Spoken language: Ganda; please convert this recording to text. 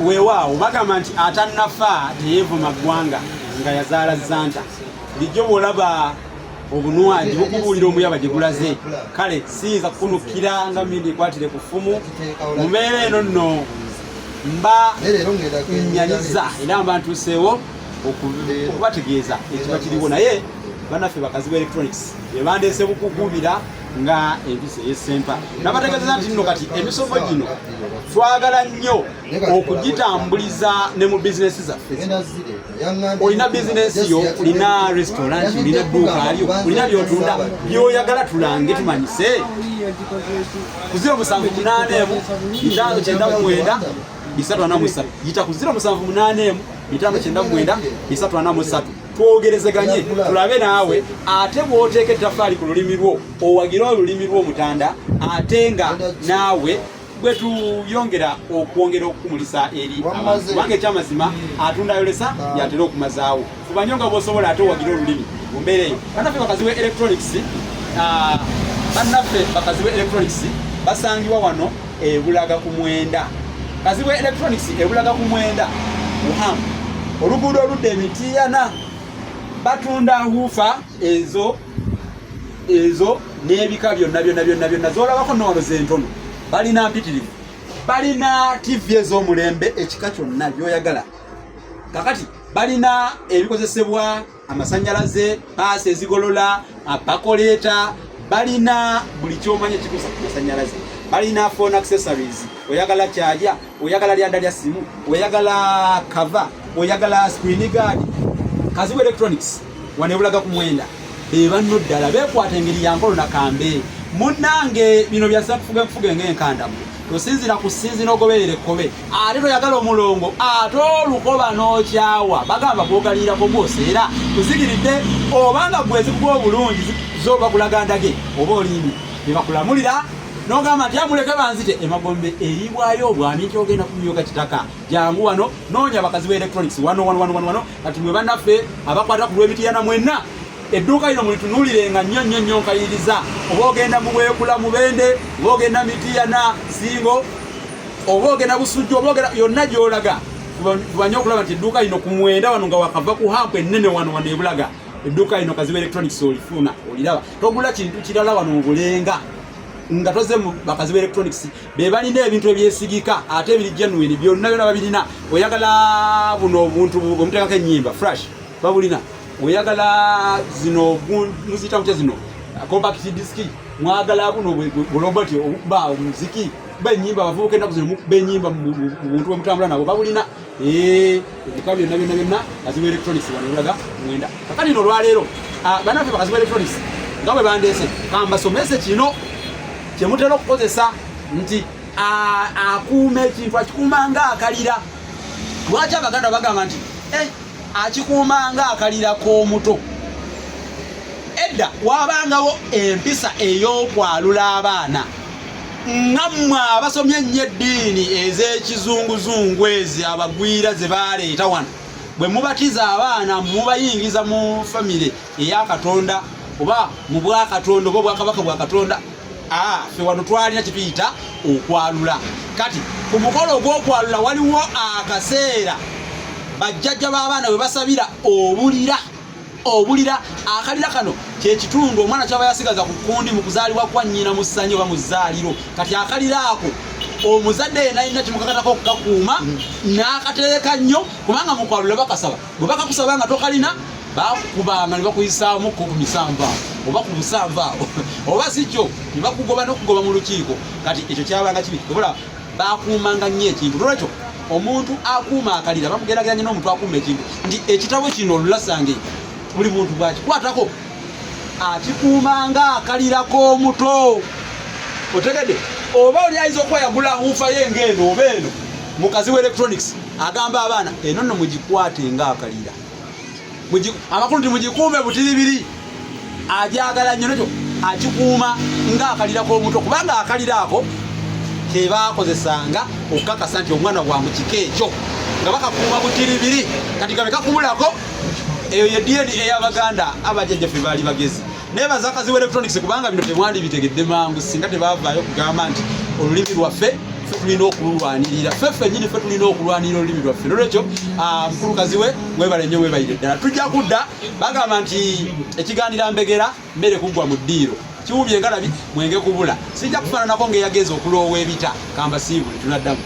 Weewaawo, bagamba nti atannafa teyeevuma ggwanga nga yazaala zanta. Bulijjo bw'olaba obunwaji bukubuulira omuyaba gye gulaze. Kale siyinza kukunukira nga mindi ekwatire ku ffumu mu mbeera eno nno mba nyanyiza era mba ntuuseewo okubategeeza ekiba kiriwo. Naye bannaffe bakazi ba electronics bebandeese bukugubira nga empisa ey'essempa. Nabategeeza nti nno kati emisomo gino twagala nnyo okugitambuliza ne mu bizinesi zaffe. Olina bizinesi yo, olina restaurant, olina dduuka lyo, olina byotunda byoyagala tulange tumanyise ku 0781 599 343. Yita ku 0781 599 343, twogerezeganye tulabe naawe ate bw'oteeka ettaffaali ku lulimi lwo, owagire olulimi lw'omutanda, ate nga naawe bwe tuyongera okwongera okukumulisa eri abantu, kubanga ekyamazima atunda ayolesa yatera okumazaawo. Fuba nnyo nga bw'osobola ate owagire olulimi mu mbeera eyo. Bannaffe bakazi we electronics, bannaffe bakazi we electronics basangibwa wano ebulaga ku 9. Kazibwe Electronics ebulaga ku 9, uham oluguudo oludda Emitiyana. Batunda woofer ezo ezo n'ebika byonna byonna byonna byonna zolabako nowano zentono balina mpitirivu. Balina TV ez'omulembe ekika kyonna byoyagala. Kakati balina ebikozesebwa amasanyalaze, paasi ezigolola, apakoleeta, balina buli kyomanyi ekituusa ku masanyalaze. Balina phone accessories, oyagala kyalya, oyagala lyanda lya simu, oyagala cover, oyagala screen guard. Kazibu Electronics wano ebulaga ku 9 be banno ddala beekwata engeri ya nkolo nakambe. Munnange, bino byasakufuga nkufuge ng'enkandamu. Tosinzira ku sinzi n'ogoberera ekkobe, ate toyagala omulongo ate olukoba n'okyawa. Bagamba gwogaliirako gwoseera kuzigiridde, obanga gwe zikuba obulungi zo bakulaga ndage oba olimbi nebakulamulira n'ogamba nti amuleke banzite emagombe eribwayo obwami nti ogenda kumyoka kitaka. Jangu wano, noonya bakazi ba electronics wano wano wano wano wano. Kati mwe bannaffe abakwata ku lw'Emitiyana mwenna, edduuka lino mulitunuulirenga nnyo nnyo nnyo. Nkayiriza oba ogenda mu Bwekula, Mubende, oba ogenda Mitiyana, Singo, oba ogenda Busujju, oba ogenda yonna gy'olaga, fuba nnyo okulaba nti edduuka lino ku 9 wano nga wakava ku hampu ennene wano wano ebulaga, edduuka lino Kazibu Electronics olifuna, oliraba. Togula kintu kirala wano mu Bulenga nga toze mu bakazi ba electronics. Be balina ebintu ebyesigika ate ebiri genuine, byonna byonna babirina. Oyagala buno obuntu bwemuteekako ennyimba, flash, babulina. Oyagala zino muziyita mutya zino, compact disc, mwagala buno buloboti obukuba omuziki, kuba ennyimba, abavubuka ennaku zino mukuba ennyimba mu buntu bwemutambula nabo, babulina ebika byonna byonna byonna. Kazibu Electronics wano ebulaga 9. Kakati no olwaleero, bannaffe bakazibu electronics nga bwe bandeese, kambasomese kino kyemutera okukozesa nti akuuma ekintu akikuuma nga akalira. Lwaki Abaganda bagamba nti akikuuma nga akalira k'omuto? Edda wabangawo empisa ey'okwalula abaana. Nga mmwe abasomye ennyo eddiini ez'ekizunguzungu ezi abagwira ze baleeta wano, bwe mubatiza abaana mubayingiza mu famire eya Katonda oba mu bwakatonda oba obwakabaka bwa Katonda. Ffe wano twalina kyetuyita okwalula. Kati ku mukolo ogw'okwalula waliwo akaseera bajjajja b'abaana bwe basabira obulira. Obulira, akalira kano kyekitundu omwana kyaba yasigaza ku kkundi mu kuzaalibwa kwa nnyina mu ssanyu oba mu zzaaliro. Kati akalira ako omuzadde yenna alina kimukakatako okukakuuma n'akatereka nnyo, kubanga mu kwalula bakasaba. Bwe bakakusaba nga tokalina, bakukubanga ne bakuyisaamu ko ku misanvu awo oba ku busanvu awo, oba si kyo ne bakugoba n'okugoba mu lukiiko. Kati ekyo kyabanga kibi, obola bakuumanga nnyo ekintu. Nolwekyo omuntu akuuma akalira bamugeraageranya n'omuntu akuuma ekintu, nti ekitabo kino olulasange buli muntu bwakikwatako akikuuma nga akalira k'omuto. Otegedde? Oba oli ayinza okuba yagula woofer ye ng'eno oba eno mukazi wa electronics, agamba abaana eno nno mugikwate nga akalira. Amakulu nti mugikuume butiribiri, ajagala nnyo nekyo akikuuma ng'akalira k'omuto, kubanga akalira ako kebakozesanga okukakasa nti omwana wa mu kika ekyo, nga bakakuuma butiribiri. Kati gabe kakubulako, eyo ye DNA ey'Abaganda. Abajjajjaffe baali bagezi. Nebaza Kazibu Electronics, kubanga bino temwandibitegedde mangu singa tebavaayo kugamba nti olulimi lwaffe Ffe tulina okululwanirira, ffe ffennyini, ffe tulina okulwanirira olulimi lwaffe. Nolwekyo, mukulu Kazibwe, webale nnyo, webalire ddala. Tujja kudda. Bagamba nti ekiganira mbegera mmere kuggwa mu ddiiro, kiwubye engalabi mwenge kubula. Sijja kufaananako ng'eyagenza okuloowa ebita. Kambasiibule, tunaddamu.